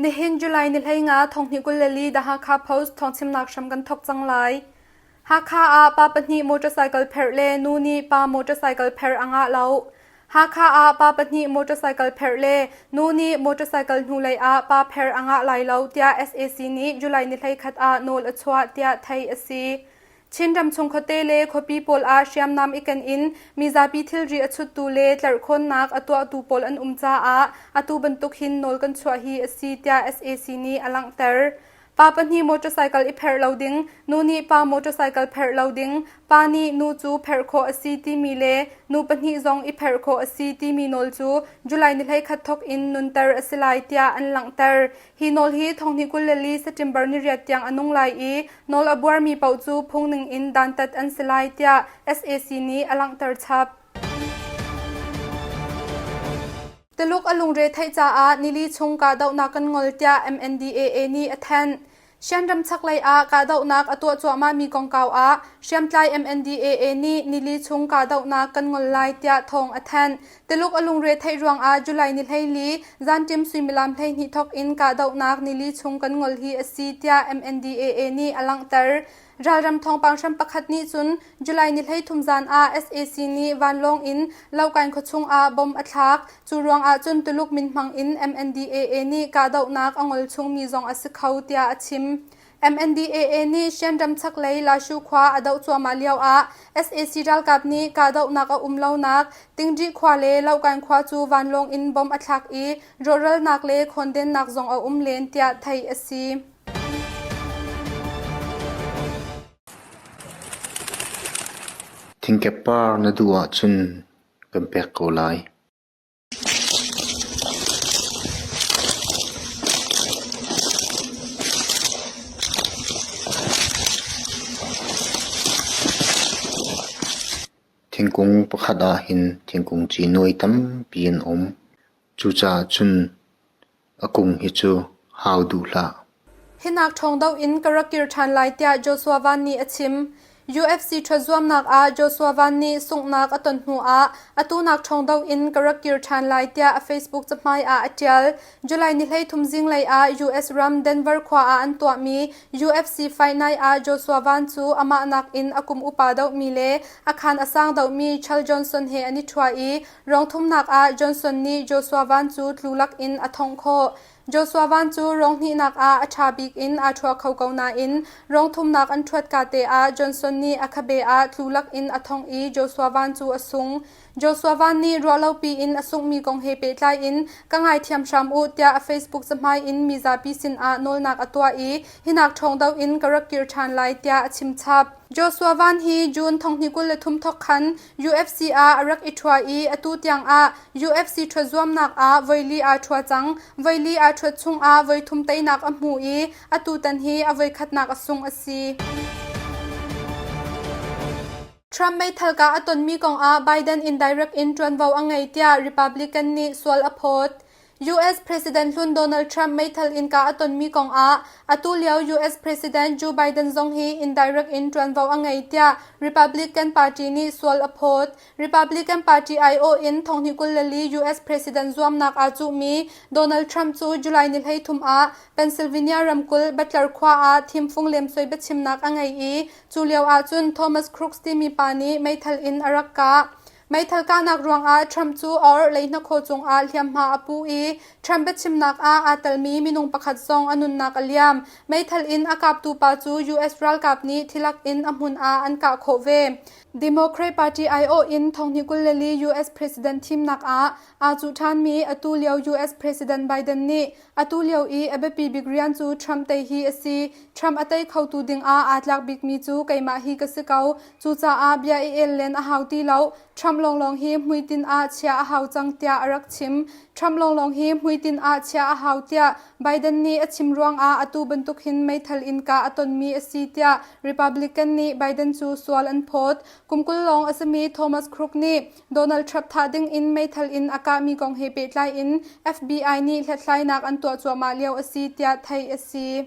Nihin July ni 15 thonghnih 24 The Hakha Post thawngchimnak hram kan thawk cang lai. Hakha ah pa pahnih motorcycle pherh le nu nih pa motorcycle pherh a ngah lo. Hakha ah pa pahnih motorcycle pherh le nu nih motorcycle hnulei ah pa pherh a ngah lai lo tiah sac nih July ni 11 ah nawl a chuah tiah theih a si. Chinram chung khuate le khuapi pawl ah hriamnam i ken in mizapi thilri a chuttu le tlerhkhawnnak a tuahtu pawl an um caah atu bantuk hin nawl kan chuah hi a si tiah sac nih a langhter. Pa pahnih motorcycle i pherh lo ding, nu nih pa motorcycle pherh lo ding, pa nih nu cu pherh khawh a si timi le nu pahnih zong i pherh khawh a si timi nawl cu July ni 11 thawk in nunter a si lai tiah an langhter. Hi nawl hi thonghnih 24 September ni riat tiang a nung lai i nawl a buarmi paoh cu phung ning in dantat an si lai tiah sac nih a langhter chap. Tuluk a lungre theih caah nili chung kahdohnak kan ngol tiah MNDAA nih a thanh. Shan chaklei ah kahdohnak a tuah cuahmahmi kongkau ah hriamtlai MNDAA nih nili chung kahdohnak kan ngol lai tiah thawng a thanh. Tuluk a lungre theih ruangah July ni 14 zanṭim suimilam 12 thawk in kahdohnak nili chung kan ngol hi a si tiah MNDAA nih a langhter. Ralram thawngpang hram pakhat nih cun July ni 13 zan ah sac nih vanlawng in Lokain khuachung ah bomb a thlak. Cu ruangah cun Tuluk min hmang in MNDAA nih kahdohnak a ngol chungmi zong a si kho tiah a chim. MNDAA nih Shan chaklei Lashu khua a doh cuahmah lio ah sac ralkap nih kahdohnak a um lonak Tingdih khua le Lokain khua cu vanlawng in bomb a thlak i rawhralnak le khawndennak zong a um len tiah theih a si. Thingkep par na duh ahcun kan pek ko lai. Thingkung pakhat ah hin thingkung ci nuai tampi an um. Cucaah cun a kung hi cu hau duh hlah. Hinak ṭhawng doh in ka rak kir ṭhan lai tiah Joshua Van nih a chim. UFC ṭhuat zuamnak ah Joshua Van nih sunghnak a ton hnu ah atu nak ṭhawng doh in ka rak kir ṭhan lai tiah a Facebook cahmai ah a ṭial. July ni 13 zinglei ah US ram Denver khua ah an tuahmi UFC Fight Night ah Joshua Van cu amah nakin a kum upa deuhmi le a khan a sang deuhmi Charles Johnson he an i ṭhua i rong thumnak ah Johnson nih Joshua Van cu tlu lakin a thongh khawh. Joshua Van cu rong hnihnak ah a ṭha bik in aa ṭhua kho ko nain rong thumnak an ṭhuat kate ah Johnson nih a khabe ah tlu lakin a thongh i Joshua Van cu a sung. Joshua Van nih ruahlopi in a sunghmi kong he pehtlai in ka ngaithiam hram u tiah a Facebook cahmai in mizapi sinah nawlnak a tuah i hinak ṭhawng do in ka rak kir ṭhan lai tiah a chim chap. Joshua Van hi June 2023 thawk khan UFC ah a rak i ṭhua i atu tiangah UFC ṭhuat zuamnak ah voili aa ṭhua cang. Voili aa ṭhuat chungah voithum teinak a hmu i atutan hi a voikhatnak a sung a si. Trump meithal kah a tonmi kongah Biden indirect in ṭuanvo a ngei tiah Republican nih sual a phawt. US President hlun Donald Trump meithal in kah a tonmi kongah atu lio US President Joe Biden zong hi indirect in ṭuanvo a ngei tiah Republican Party nih sual a phawt. Republican Party aiawh in thonghnih 24 US President zuamnak aa cuhmi Donald Trump cu July ni 13 ah Pennsylvania ramkulh Butler khua ah thimfung lemsoi biachimnak a ngei i cu lio ahcun Thomas Crooks timi pa nih meithal in a rak kah. Meithal kahnak ruangah Trump cu a orhlei hnakhaw cungah hliamhma a pu i Trump biachimnak ah aa telmi minung pakhat zong a nunnak a liam. Meithal in a kaptu pa cu US ralkap nih thilak in a hmun ah an kah khawh ve. Democrat Party aiawh in thonghnih 24 US President thimnak ah aa cuh ṭhanmi atu lio US President Biden nih atu lio i a biapi bik rian cu Trump tei hi a si. Trump a tei khotu dingah aa tlak bikmi cu keimah hi ka si ko. Cucaah bia i el len a hau ti lo. Trump lawnglawng hi hmuitinh ah chiah a hau cang tiah a rak chim. Trump lawnglawng hi hmuitinh ah chiah a hau tiah Biden nih a chim ruangah atu bantuk hin meithal in kah a tonmi a si tiah Republican nih Biden cu sual an phawt. Kum 20 lawng a simi Thomas Crook nih Donald Trump thah ding in meithal in a kahmi kong he pehtlai in FBI nih hlathlainak an tuah cuahmah lio a si tiah theih a si.